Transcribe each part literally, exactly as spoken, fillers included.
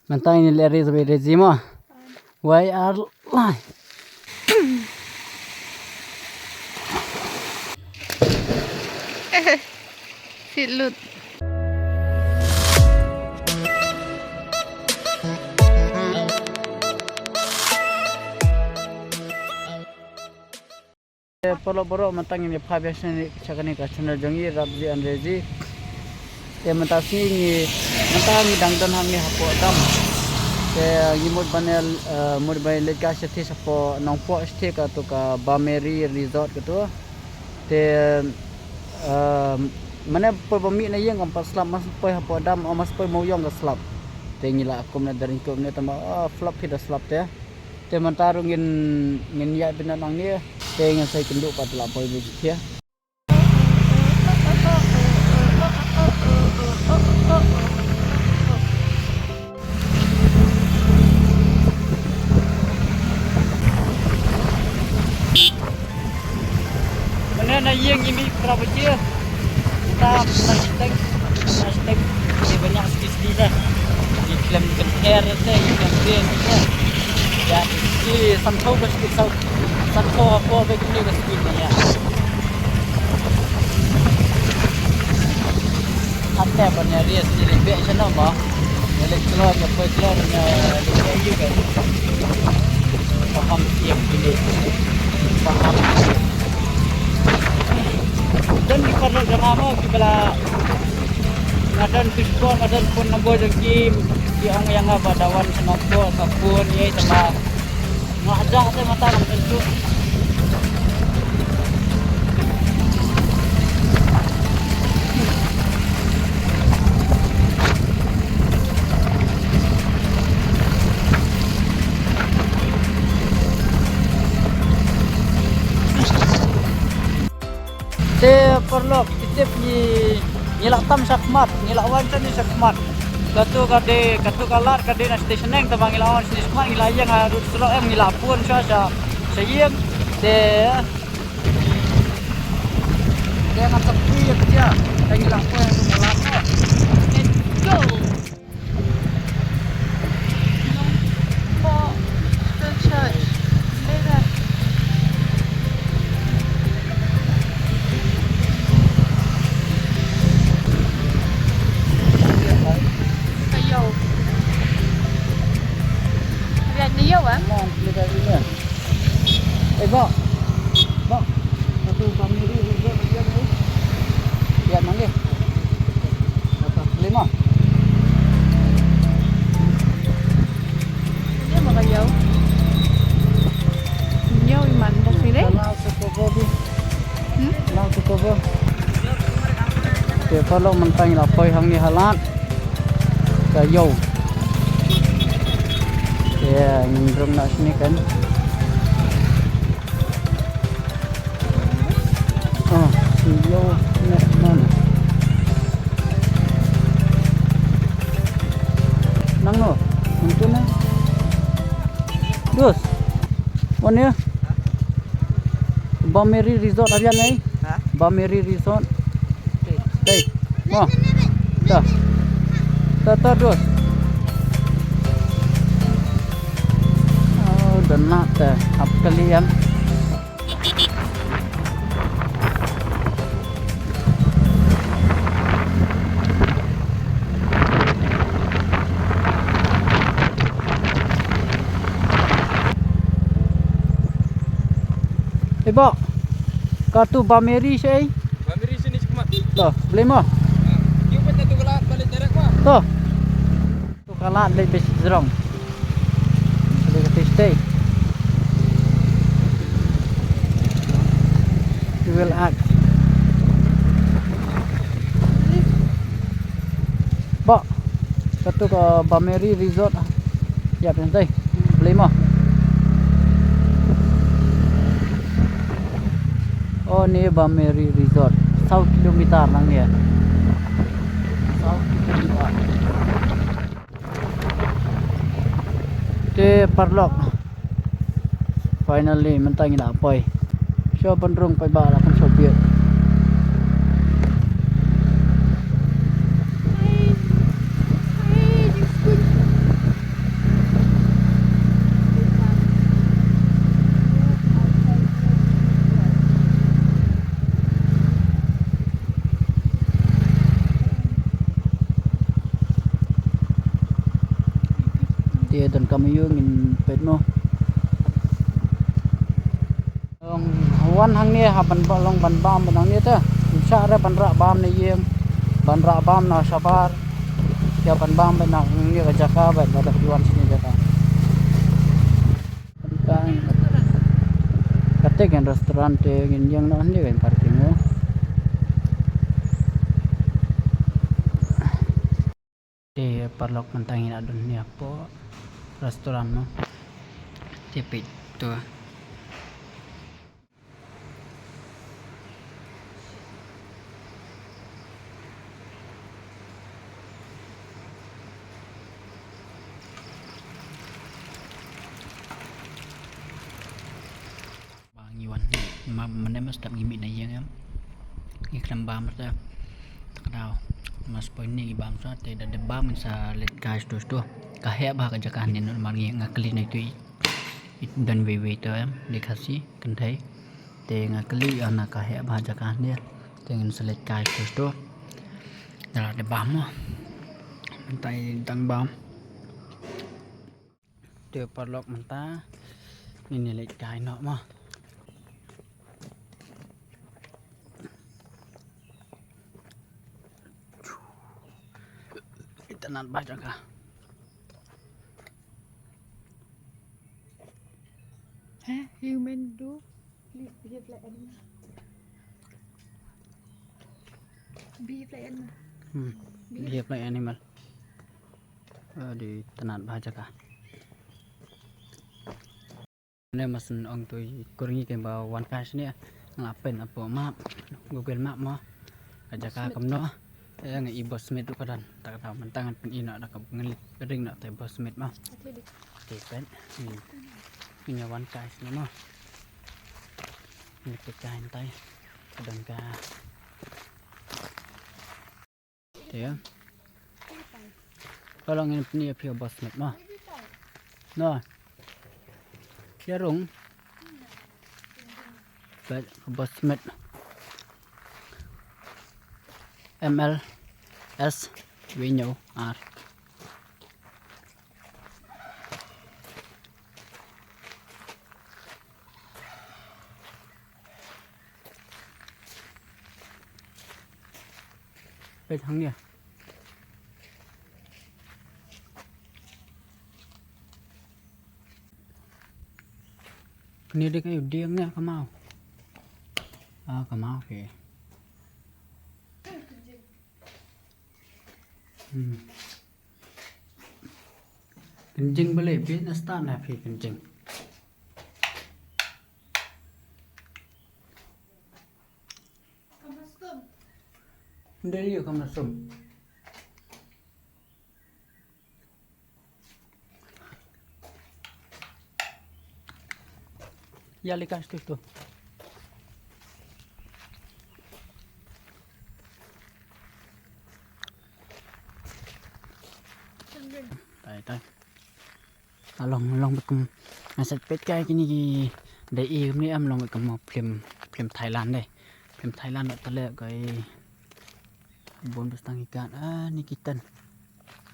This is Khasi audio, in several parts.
Mynta ngin leh race, race mo. Wei ar lai. Sit lut. Te paralok baroh, mynta ngin ïa phai biang sha kane ka channel jong ngi, Rapji and Reji. Te mynta sngi ngi, mynta ngi dang don hangne hapoh dam. Te ngi mut ban ïa, eh, mut ban ïa leit ka shatei shapoh Nongpoh shatei, kato ka Bameri Resort kato. Te, eh, mane poi ba mih na ïing kam pat slap, mas poi hapoh dam, oh, mas poi Mawïong ka slap. Te ngi la kum na da ring kum ne tama, oh, flop hi da slap te. Te mynta ruh ngin, ngin ïaid beit nangne. Te ngin sa ïakynduh pat la poi beit sha. Mynne na ïing ngi mih phra baje. Mynta na shiteng, na shiteng. Te ba ñiah ski ski te. Ngi khlem kynthei te, ngi khlem kynthei te. Ïa, ski san phew ka ski, san, san phew hapoh ba kine ka ski te ïa. Ate ban ïa ri ski leit beh shano mo. Ïa leit kloi, ïa poi kloi, ïa leit beh ïa ka. Paham ïa ki leit. Paham. Don ki paralok jong nga mo kiba la, nga don pishbor, nga don phone number jong ki, ki ong ïa nga ba da wan sha Nongpoh ka phone ïa tama. Nga jah te mata ngam tentu. Te paralok, ki tip ngi, ngi la tam shakhmat, ngi la wan shane shakhmat. Katu ka dei, katu ka lad ka dei na station eng, tangba ngi la wan shane shakhmat, ngi la ïeng ha rud surok em, ngi la pun sha, sha, sha ïing. Te, te nga tip ngi ïa ka jia, te ngi la pun ha rud surok em. Let's go. Eh, Bok. Bok. Satu family resort aja nih. Lihat manggil. Satu lima. Dia makan jauh. Jauh iman bok sini. Kenal sekobo bi. Hmm? Kenal sekobo. Te paralok, mynta ngi la poi hangne ha lad. Ka ïew. Te ngin rung na shane kan. Ah, ïew ne man. Nang no, mungkin eh. Terus. Wan ïa. Bameri Resort abian ai. Ha? Bameri Resort. Tei. Mo. Ta. Ta, ta, dos. Oh, da nat te. Ap kalian. Iba. Katu Bameri sei. Bameri sini sekemat. To, beli mo. Kiu pun satu kelat balik derek mah. To. Tu kalah dari besi jerong. Beli ke stay. We will act. Ba, katu ka Bameri Resort. Ïa, pyntai. Blei mo. Oh, ni Bameri Resort. Saw kilometer nang ni. Saw kilometer. Te paralok. Finally, mynta ngi la poi. Shu pynrung paidbah la pynshong biang. Hi. Hi, jingskut. Te don kam ïa ngin peit mo. Long wan hangne ha ban ba long ban bam ban hangne te. Ngin shah re ban rah bam ne ïeng ban rah bam na shabar. Ïa ban bam ban hangne ka jaka ban ba da wan sini jaka. Tang kata kan restaurant te ngin ïeng noh hangne kan parking mo. Te paralok mynta ngi la don ïa hapoh restaurant mo. Te peit to. Ba ngi wan ma mynne ma step ngi mih na ïing em. Ngi khlem bam te. Tak daw. Mas point ni ngi bam sa te da dep bam ngi sa leit kai sdang sdang. Ka heh bha ka jaka hangne namar ngi nga kylli na itu i don wei wei to em. Dei Khasi kynthei. Te nga kylli ïa na ka heh bha jaka hangne. Te ngin sa leit kai sdang sdang. Da la dep bam mo. Mynta i dang bam. Te paralok mynta ngin ïa leit kai noh mo. Itynnad bha jaka. Heh, human do behave like animal. Behave like animal. Hmm. Behave like animal. Adi, itynnad bha jaka. Ne mas ong tu i kur ngi kem ba wan kai sini. Nga la pyn hapoh map, Google Map mo. Ka jaka kumno. Eh, nga i Bosmit ruh ka don. Tak ta mynta ngan pyn i noh da ka ngan ring noh te Bosmit mo. Te pyn. Ngi wan kai sini mo. Ngi pyn kai ntai. Ka don ka Te. Ka long ngin pyni ïa phi Bosmit mo. No. Ïa rung. Bosmit. M L S V N R. Peit hangne. Kane dei ka ïa u dieng ne ka maw? Ah, ka maw, okay. Hmm. Kynjing balei phi na start na phi kynjing. Ndei ïa ka mushroom. Ïa lei ka stu stu. Tai tai. Long long bad kum nga sa peit kai kine ki dei i kumne em long bad kum film film Thailand dei. Film Thailand bad tale kai bun bas tang ikan ah ni kitan.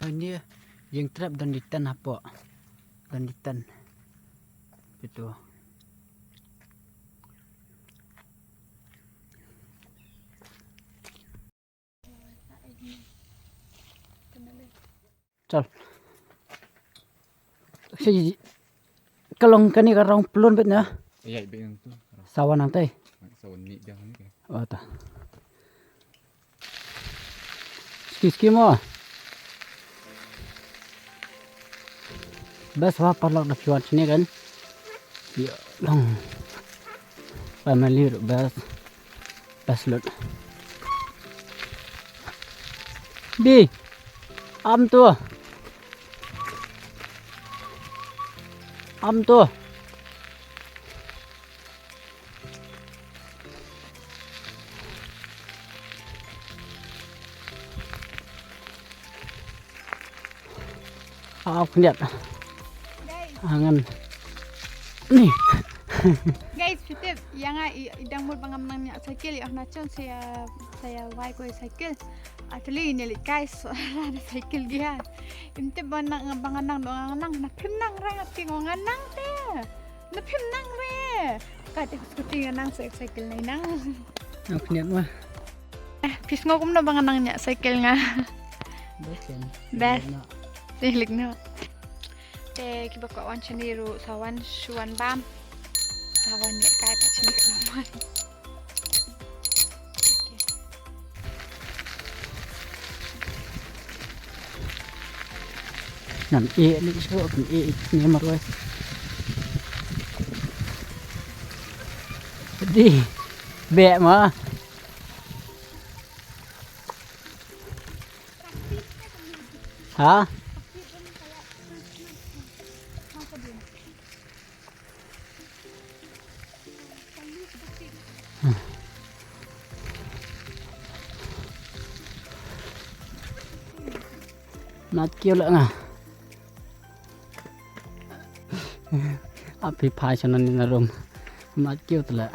Ai ni ïing trep don di tan hapoh. Don di tan. Betul. Chal. Ka long kane ka rong plun bet na. Ïa bet nang tu. Sawan nang tai. Sawan ni biang ni. Oh ta. Ski ski mo. Bas wa paralok da phi wan sini kan. Ïa long. Family bas. Bas lut. Bi. Am tu. Am tu. Aw khyndiat. Guys. Angan. Ni. Guys, phi tip ïa nga i dang mut ba ngam nang ñiah cycle ïa hna chong sa ïa sa ïa wai ko cycle. Actually ne leit kai so cycle gia. Phim tip ba nang, ba nga nang, ba nga nang, na phim nang re, nga tip nga nang te. Na phim nang re. Ka tip scooty nga nang, sa cycle nai nang. Nga pynïap ma. Eh, phi sngew kumno ba nga nang ñiah cycle nga? Best kan? Best. Te lik no. Te kiba kwah wan shane ruh sa wan shu wan bam. Sa wan ñiah kai pat shane ka namar. Ngam ïeh leh shuh, ngam ïeh ne marwei. Di beh ma. Ha? Nat kiew la nga. Api phai shanan ni na rum. Nat kiew tla.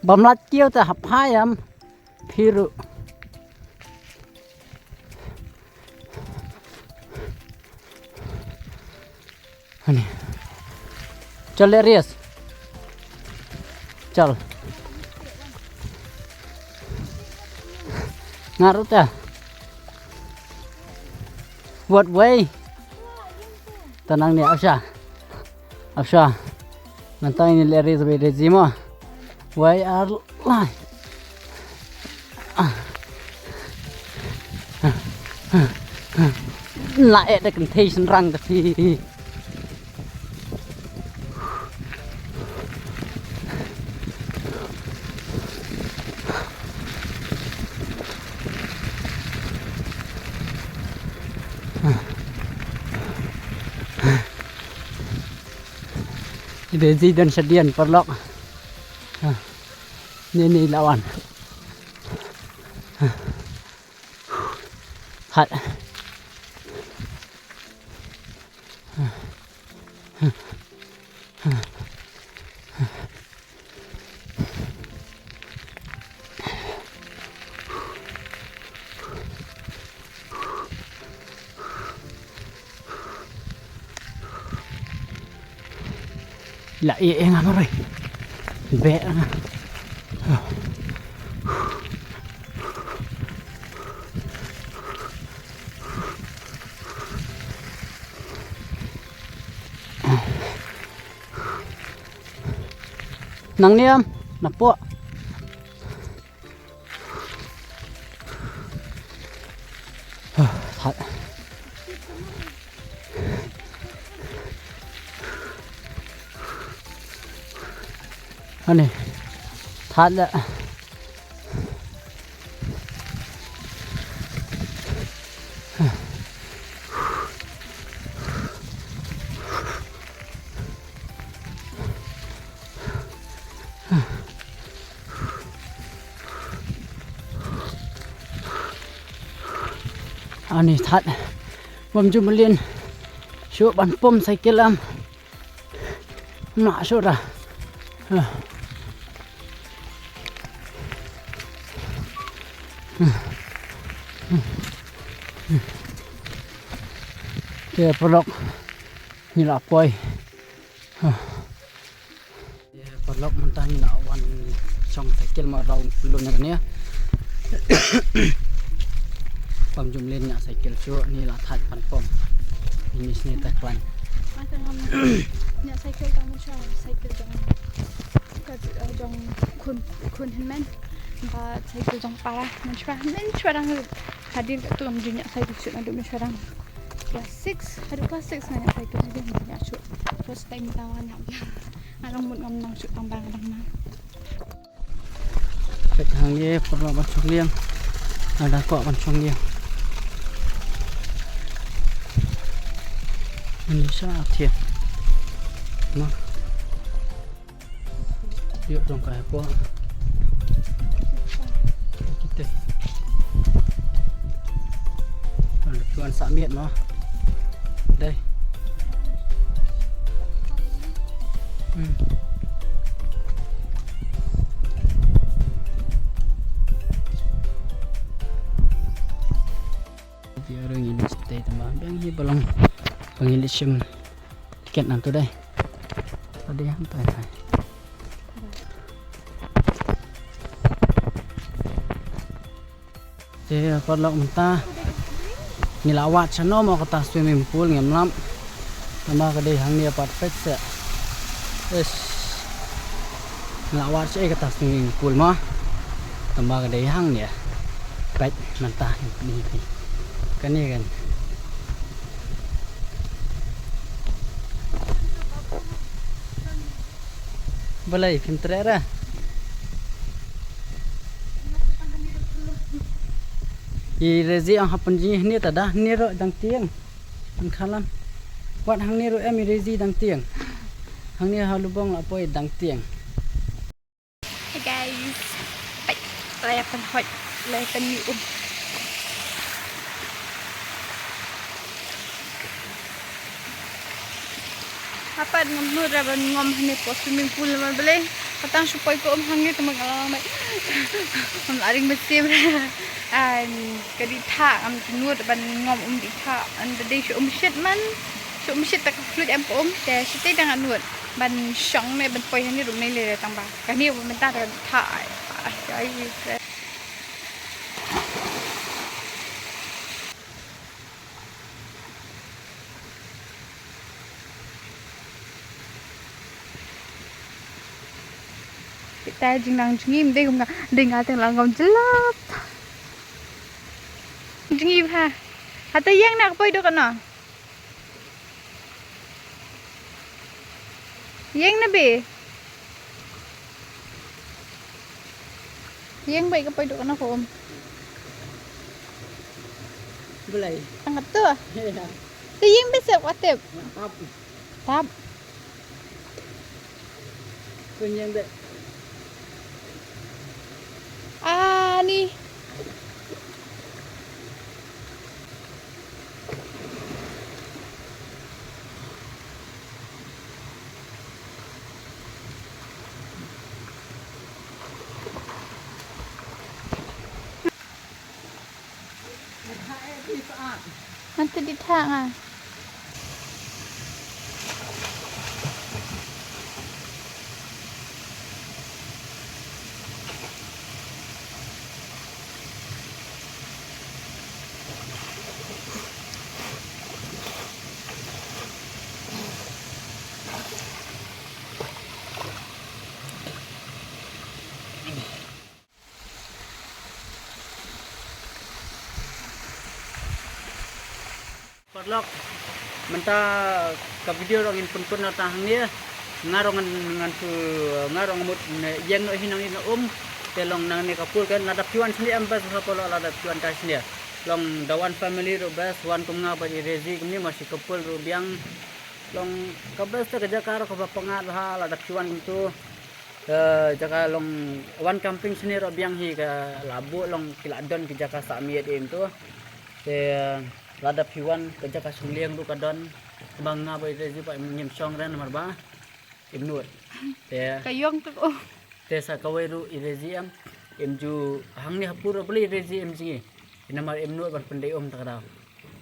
Bam lat kiew te hap phai am. Phi ruh. Ani. Chal le ries. Chal. Nga ruh te. Wat wei. Tanang ni, Asha. Asha. Nantang ini le ri, ri, ri, zima. Wei ar lai. La e de kan thei sen rang de ti. Ide ji dan sedian paralok. Ni ni lawan. Hat. La e e nga maroi. Be nga. Nang niam, napo. Ani, thad la. Ani thad. Bam ju mlien. Shu ban pom cycle am. Na shu ra. Te paralok. Ngi la poi. Paralok mynta ngi la wan shong cycle ma rau lun ne. Pam jum len ñiah cycle shuh ni la thait pan pom. Ini sini ta klan. Mynta ngam ñiah cycle ta mynshwa cycle jong ka jong khun khun hynmen. Ba cycle jong para mynshwa mynshwa dang hadien ka tu ngam ju ñiah cycle shuh naduh mynshwa dang. Class six, haduh class six nga ñiah cycle, haduh nga ñiah shuh. First time ta wan ha biang. Nga long mut ngam nang shuh tang ba nga dang nang. Peit hangne paralok ban shong liang. Nga da kwah ban shong liang. Ani sha thiah. Ma. Ïoh dong ka hapoh. Kita. Ada tuan samiat noh. Dai. Hmm. Ni ba long ba ngi leit shim tiket nangtu dei. Ba dei hangtai. Te paralok mynta ngi la wad shano mo kata swimming pool ngim lap. Namar ka dei hangne pat peit se. Ish. Ngi la wad sha kata swimming pool mo. Namar ka dei hangne. Peit mynta ni ni. Kane kan. Balei phim treh re? I Rezi ang hapdeng jingïaid hangne ta da hangne ruh dang tieng. Ang khalam. Wat hangne ruh em i Rezi dang tieng. Hangne ha lubong la poi dang tieng. Hey guys. Bye. Lai pan hot. Lai pan ni um. Hapat ngam nud ra ban ngom hangne po swimming pool namar balei. Ka tang shu poi ko um hangne te ma nga la mai. Ngam la ring mynsiem ra. An ka dih thah ngam nud ban ngom um dih thah. An da dei shu um shit man. Shu um shit ta ka fluid em ko um te shitei da nga nud ban shong ne ban poi hangne ruh ne le tang ba. Kane ba mynta da ka dih thah. Ai, ai, ai. Kita jingnang jingim dei kum ka dei nga teng lang ngam jyllop. Jingim ha. Hata ïeng na ka poi dok na. Ïeng na be. Ïeng beit ka poi dok na ko um. Balei? Tang tu. Ïa. Te ïeng beit sep ka tep. Tap. Tap. Pynïeng beit. Ani. Ngan te dih thah nga. Paralok, mynta ka video ruh ngin pynkut noh tang hangne. Nga ruh ngan, ngan shu, nga ruh nga mut ïeng noh hi nangne na um. Te long nangne ka pool kan lada phi wan shane em best ha paralok lada phi wan kai shane. Long da one family ruh best, wan kum nga bad i Rezi kumne ma shi couple ruh biang. Long ka best te ka jaka ruh kaba pyngngad bha lada phi wan kumtu. Ka jaka long wan camping shane ruh biang hi ka la buh long ki la don ki jaka sah miet em tu. Te lada phi wan ka jaka shong lieng ruh ka don. Ba nga bad i Rezi pat ngim shong re namar ba im nud. Te ka ïong te ko. Te sa kawei ruh i Rezi em im ju hangne ha pool ruh balei i Rezi im jngi. Namar im nud ban pyndei um ta ka daw.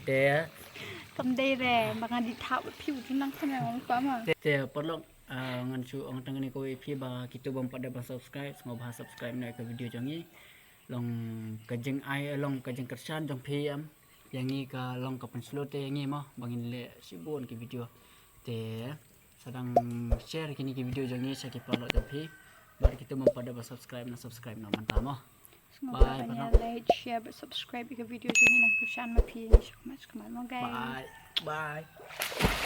Te kam dei re ba nga dih thah bad phi u tu nang khana ong pa ma. Te, te paralok, ah, ngan shu ong tang kane kawei phi ba kito bym pat dep ban subscribe sngewbha subscribe noh ïa ka video jong ngi. Long ka jingai long ka jingkyrshan jong phi em. Ïa ngi ka long ka pynshlur te ïa ngi mo ba ngin leh shibun ki video. Te sa dang share kine ki video jong ngi sha ki paralok jong phi. Bad kito bym pat dep ban subscribe na subscribe noh mynta mo. Sngewbha ban ïa like, share bad subscribe ïa ka video jong ngi nang kyrshan ma phi ïa ngi shakhmat shakhmat mo guys. Bye. Bye.